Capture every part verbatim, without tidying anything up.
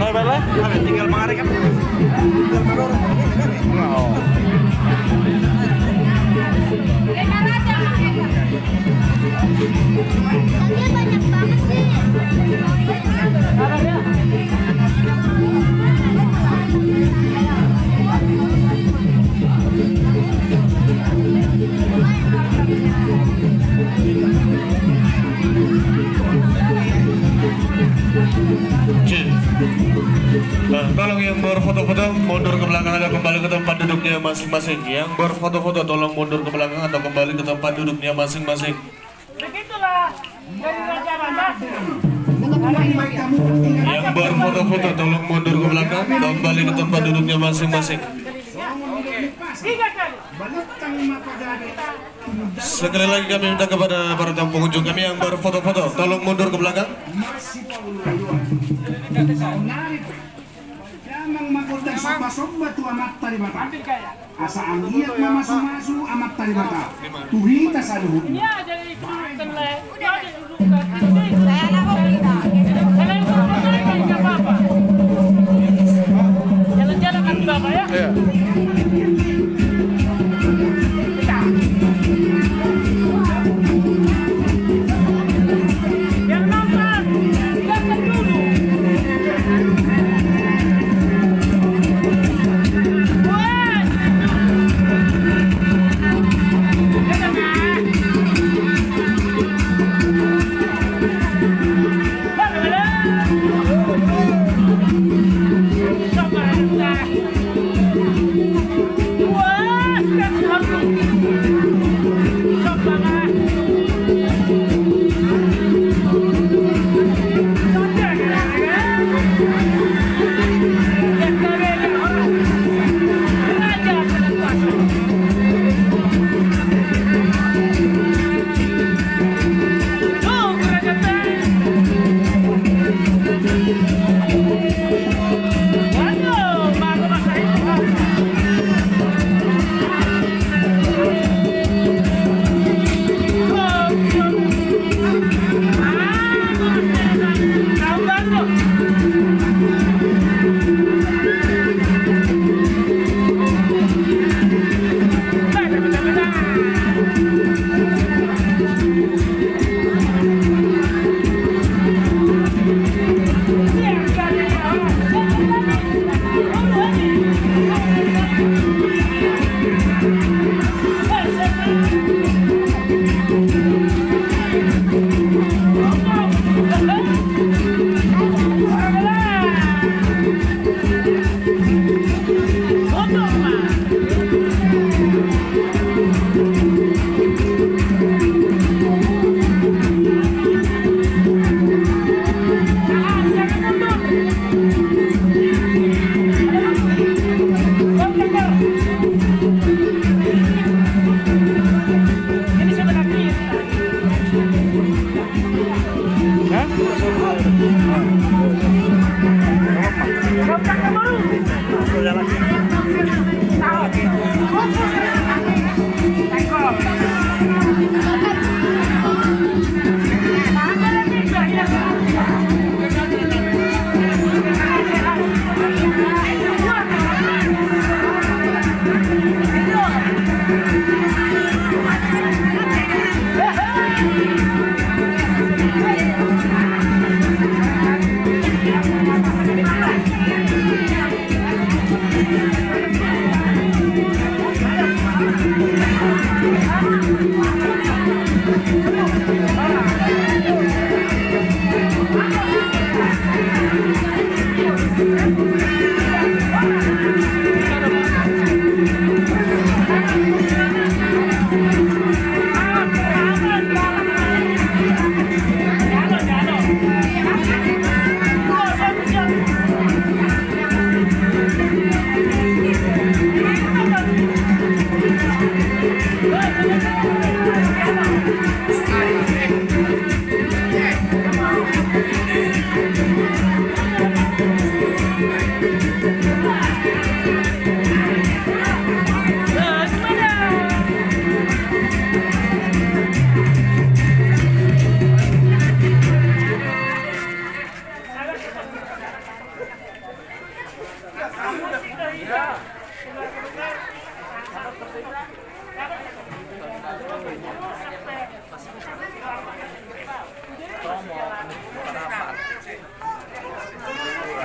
Tinggal mangarehon. Tinggal mangarehon. Banyak banget sih. Nah, tolong yang berfoto-foto mundur ke belakang atau kembali ke tempat duduknya masing-masing. Yang berfoto-foto tolong mundur ke belakang atau kembali ke tempat duduknya masing-masing. Begitulah dari Raja Rama. Yang berfoto-foto tolong mundur ke belakang, kembali ke tempat duduknya masing-masing. Tiga kali. Sekali lagi kami minta kepada para tamu pengunjung kami yang berfoto-foto, tolong mundur ke belakang. Damang ma gondang somba-somba tu Amanta Debata. Asa anggiat ma masu-masu Amanta Debata tu hita saluhutna. Jalan-jalan nanti Bapak ya. Iya. Yang nonton, dengarkan dulu.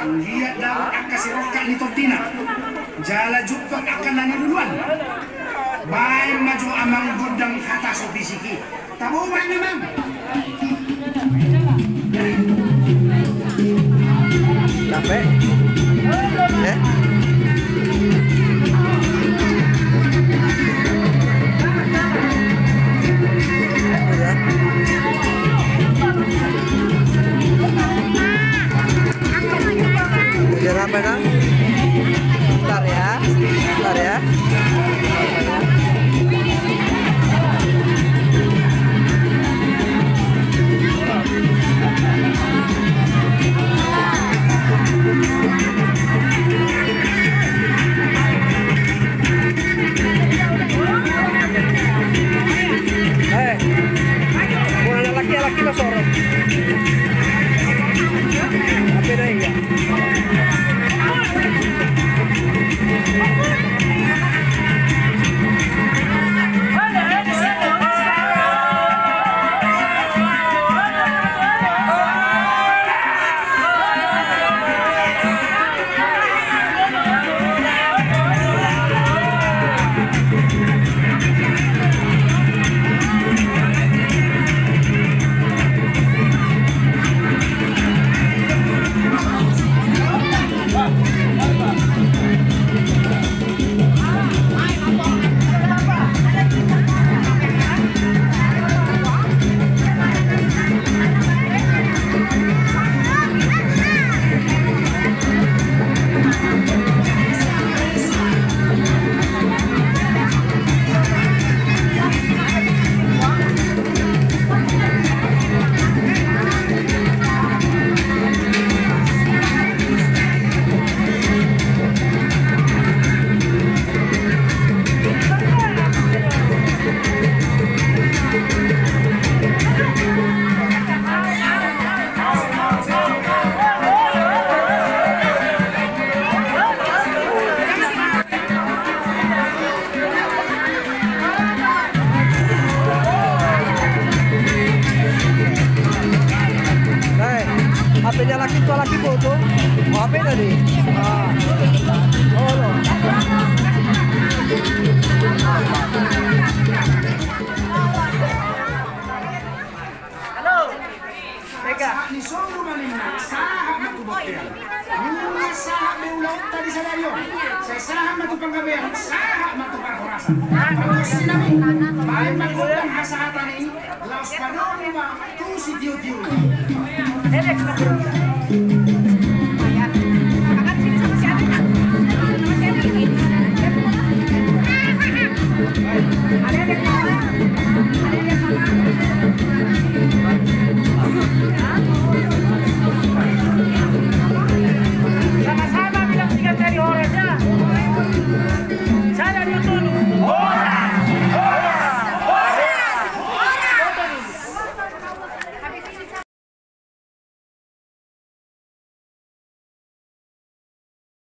Liat Daud angka sirongkap ni tondina, jala jumpang angka na niluluanna. Baen ma jo amang gondang hata so bisik i. Tabo baen amang. Capek? Eh? Udah. Udah apa, Kang? Bentar ya. Bentar ya. Eh, bukan laki-laki lo sorot. Apa dah iya? Eh, H P-nya laki tua laki foto. Oh, H P tadi. Ah. Oh, lo. Halo. Sahat ni solu ma ninna, sahat ma tu bontean. Nunga sahat be ulaonta di sadari on. Sai sahat ma tu panggabean, sahat ma tu parhorasan. Anggo sinami, baen ma gondang hasahatan i, laos padomu ma tu sitiotio i.